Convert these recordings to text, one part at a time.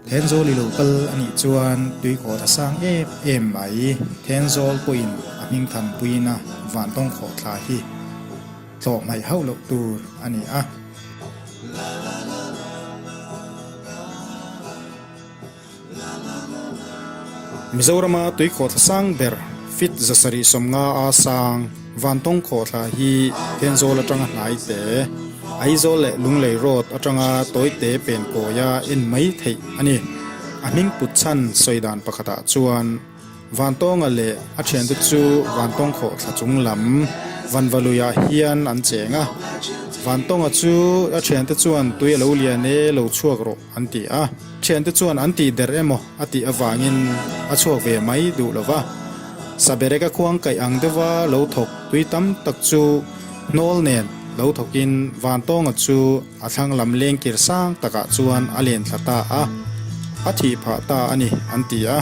Thenzawl i lo kal a nih chuan tuikhawt a sang em em mai. Thenzawl pawhin a hmingthan puiin a vantawng khawhthla hi tlawh hmaih hauh loh tur a ni a. Mizorama tuikhawhthla sang ber feet 750 a sang Vantawng khawhthla hi Thenzawl atanga hnai te, Aizawl leh Lunglei Road atanga tawite pen kawia en mai theih a ni. A hming put chhan sawi dan pakhatah chuan Vantawnga leh a thiante chu Vantawng khawhthla chung lam Vanvaluiah hian an cheng a. Vantawnga chu a thiante chuan tui a lo lian e lo chhuak rawh. An ti a, thiante chuan an tih der emaw a tih avangin a chhuak ve mai duh lo va. Sabereka khuang kaih ang deuha lo thawk tui tam tak chu hnawl nen lo thawkin Vantawnga chu a thlang lam lengkir sang takah chuan a len thla ta a, a thih phah ta a ni an ti a.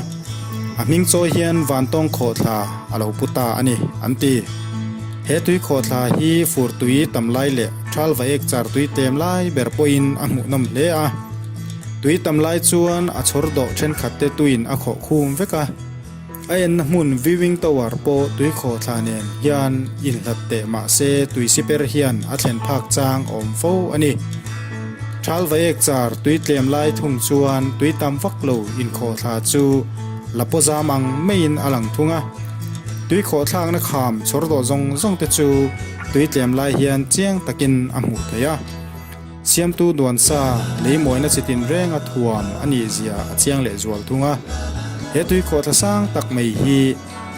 A hming chawi hian Vantawng khawhthla a lo pu ta a ni an ti. He tui khawhthla hi fur tui tam lai leh Thal vaek char tui tlem lai ber pawhin a hmuhnawm hle a. Tui tam lai chuan a chhawr dawh thenkhat te tuiin a khawh khum vek a. A enna hmun viewing tower pawh tui khawhthla nen hian inhlat teh mah se tui siper hian a thlen phak chang a awm fo a ni. Thal vaek char tui tlem lai thung chuan tui tam vak lo inkhawhthla chu la paw zam ang maiin a lang thung a. Tui khawhthlakna kham chhawr dawh zawng zawng te chu Tui tlem lai hian chiang takin a hmuh theih a, siamtu duansa lei mawina chi tinreng a thuam a nih zia a chiang leh zual thung a. He tui khawhthla sang tak mai hi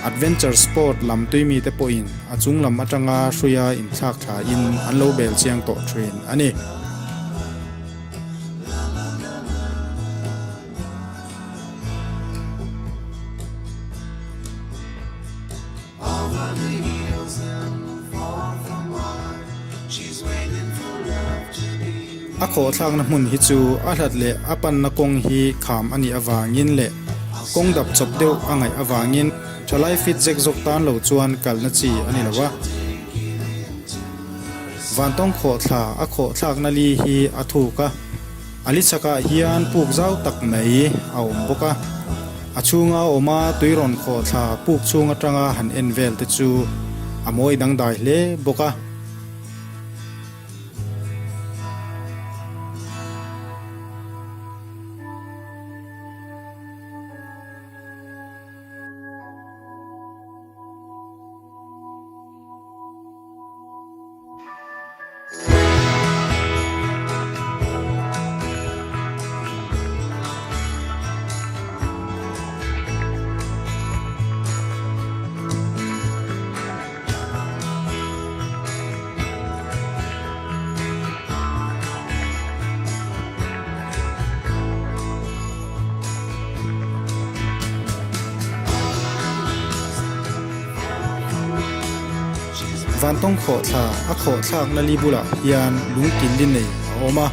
adventure sport lam tui mite pawhin a chung lam atanga hruia inthlak thlain an lo bel chiang tawh thin a ni. A khawhthlakna hmun hi chu a hlat leh a panna kawng hi kham a nih avangin leh kawng dap chawp deuh a ngaih avangin thalai fit zek zawk tan lo chuan kalna chi a ni lo a. Vantawng khawhthla a khawhthlakna li hi a thuk a. A li chhakah hian puk zau tak mai a awm bawk a, a chhunga awma tui rawn khawhthla puk chhung atanga han en vel te chu a mawi dangdai hle bawk a. Vantawng khawhthla a khawhthlakna li bulah hian lung kil li nei a awm a,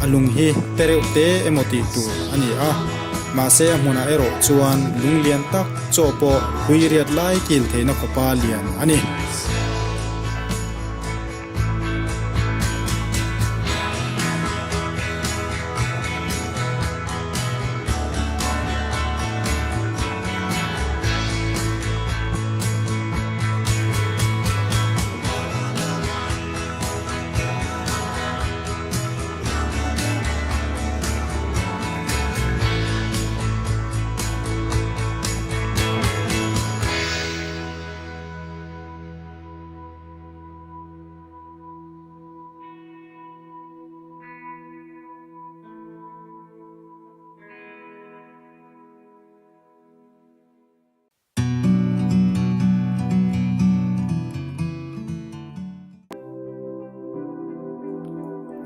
a lung hi te reuh te emaw tih tur a ni a, mahse a hmunah erawh chuan lung lian tak chaw pawh hui riat lai kil theihna khawpa lian a ni.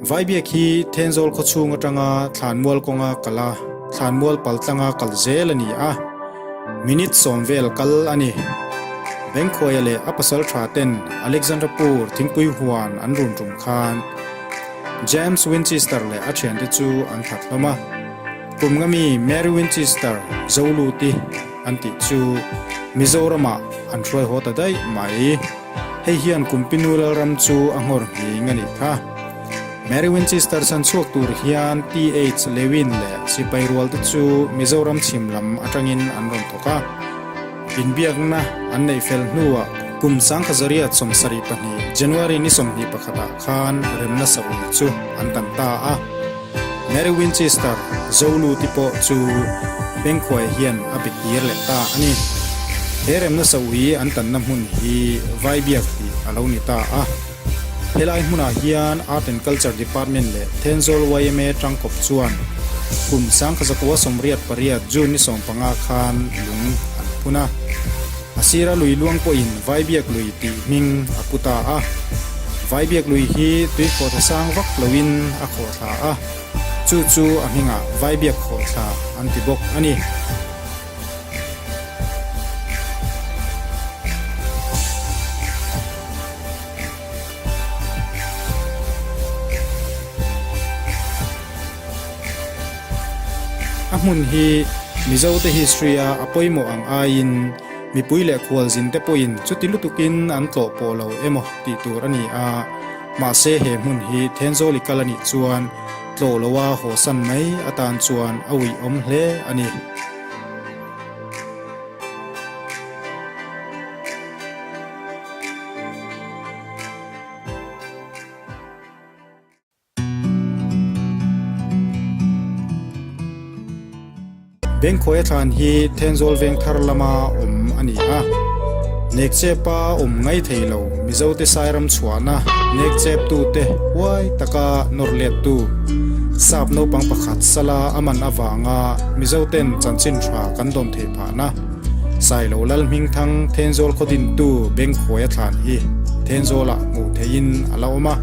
Vaibiak hi Thenzawl khawchhung atanga Thlanmual kawnga kal a, Thlanmual pal tlanga kal zel a ni a, minute sawm vel kal a ni. Bengkhuaia leh a pasal tha ten Alexandrapur thingpui huan an run tum khan James Winchester leh a thiante chu an that hlawm a. Kum nga mi Mary Winchester Zoluti an tih chu Mizoramah an hruai haw ta daih mai. Hei hian Kumpinu Lalram chu a nghawr nghing a nih kha. Mary Winchester chan chhuak tur hian TH Lewin leh sipai rual te chu Mizoram chhim lam atangin an rawn thawk a. Inbiakna an neih fel hnuah kum 1972 January ni 21 ah khan remna sawi chu an tan ta a. Mary Winchester Zoluti pawh chu Bengkhuai hian a be kir leh ta a ni. He remna sawi an tanna hmun hi Vaibiak tih a lo ni ta a. Helai hmunah hian Art and Culture Department leh Thenzawl yma tangkawp chuan kum 1988 June ni 15 khan lung an phun a. A sira lui luang pawhin Vaibiak lui tih hming a pu ta a. Vaibiak lui hi tui khawhthla sang vak loin a khawhthla a, chu chu a hmingah Vaibiak khawhthla an ti bawk a ni. A hmun hi Mizote history-a a pawimawh ang aiin mipui leh khualzin te pawhin chuti lutukin an tlawh pawh lo emaw tih tur a ni a, mahse he hmun hi Thenzawli kal a nih chuan tlawh loa hawsan mai atan chuan a uihawm hle a ni. Bengkhawi a thlan hi Thenzawl veng thar lama awm a ni a, Nekchepa awm ngai thei lo Mizote Sairam chhuahna Nekcheptute huai taka nawr lettu Sap naupang pakhat sala a man avanga Mizoten chanchin tha kan dawn theih phahna Sailo Lal Hmingthang Thenzawl khaw dintu Bengkhawi a thlan hi Thenzawlah hmuh theihin a la awm a.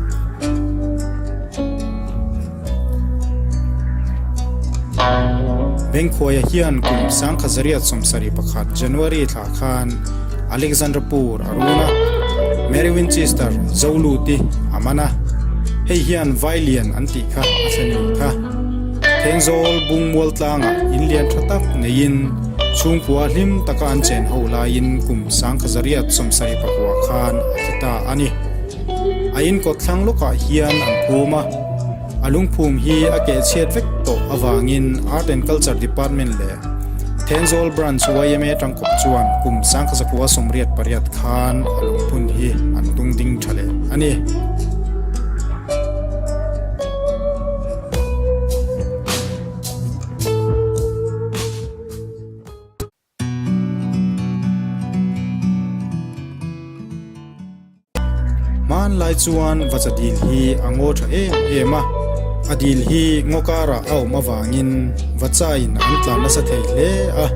Bengkhuaia hian kum 1971 January thla khan Alexandrapur a run a, Mary Winchester Zoluti a man a, hei hian Vailian an tih kha a thlen ni kha. Thenzawl Bungmual tlangah in lian tha tak neiin chhungkua hlim taka an chen ho laiin kum 1979 khan a thi ta a ni. A inkawt thlang lawkah hian an phum a, a lungphum hi a keh chhiat vek tawh avangin Art and Culture Department leh Thenzawl Branch yma tangkawp chuan kum 1988 khan a lungphun hi an tung ding tha leh a ni. Hmanlai chuan vacha dil hi a ngaw tha em em a, a dil hi ngaw karah a awm avangin vachain an tlan nasa thei hle a.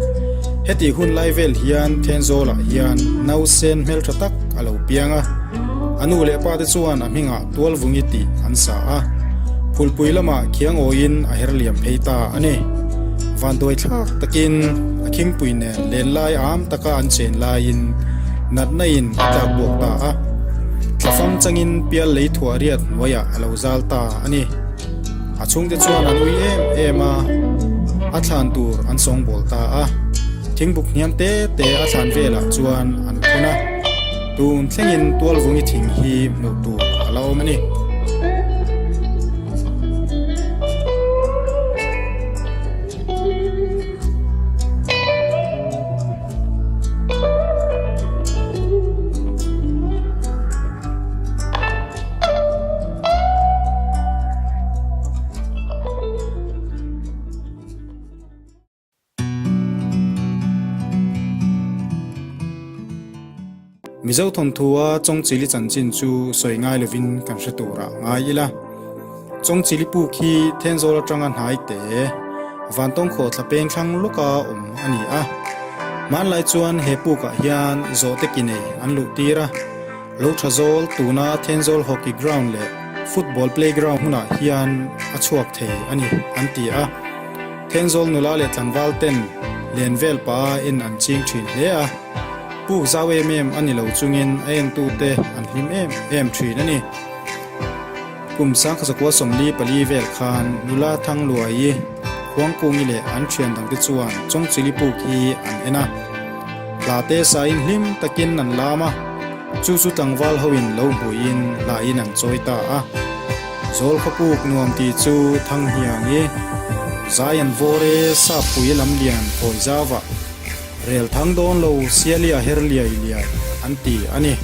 Heti hun lai vel hian Thenzawlah hian nausen hmeltha tak a lo piang a, a nu leh pa te chuan a hmingah Tualvungi tih an sa a, phulpui lamah khiangawiin a her liam phei ta a ni. Vanduai thlak takin a khingpui nen lenlai am taka an chen laiin natna in a tlak buak ta a, thlafam changin pial lei thuah riat hnuaiah a lo zal ta a ni. A chhungte chuan an ui em em a, a thlan tur an sawngbawl ta a, thingbuk hniam te te a thlan velah chuan an phun a. Tun thlengin tualvungi thing hi hmuh tur a la awm a ni. Mizo thawnthu-a Chawngchili chanchin chu sawi ngai lovin kan hre turah ngai ila. Chawngchili puk hi Thenzawl atanga hnai te, Vantawng khawhthla peng thlang lawka awm a ni a. Hmanlai chuan he pukah hian zawhte ki nei an luh tir a. Lo tha zawl tuna Thenzawl Hockey Ground leh Football Playground hmunah hian a chhuak thei a ni an ti a. Thenzawl nula leh tlangval ten len vel pah a en an ching thin hle a, puk zau em em a ni lo chungin a entute an hlim em em thin a ni. Kum 1944 vel khan nula Thangluaii, Khuangkungi leh an thian dangte chuan Chawngchili puk hi an en a. Hla te sain hlim takin an lam a, chu chu tlangval hoin lo hmuiin hlain an chawi ta a. Zawlkhawpuk nuam ti chu Thanghniangi, Zai an vawr e Sappui lam lian khawi zauah, Rel thang dawn lo Sialia her liai liai an ti a ni.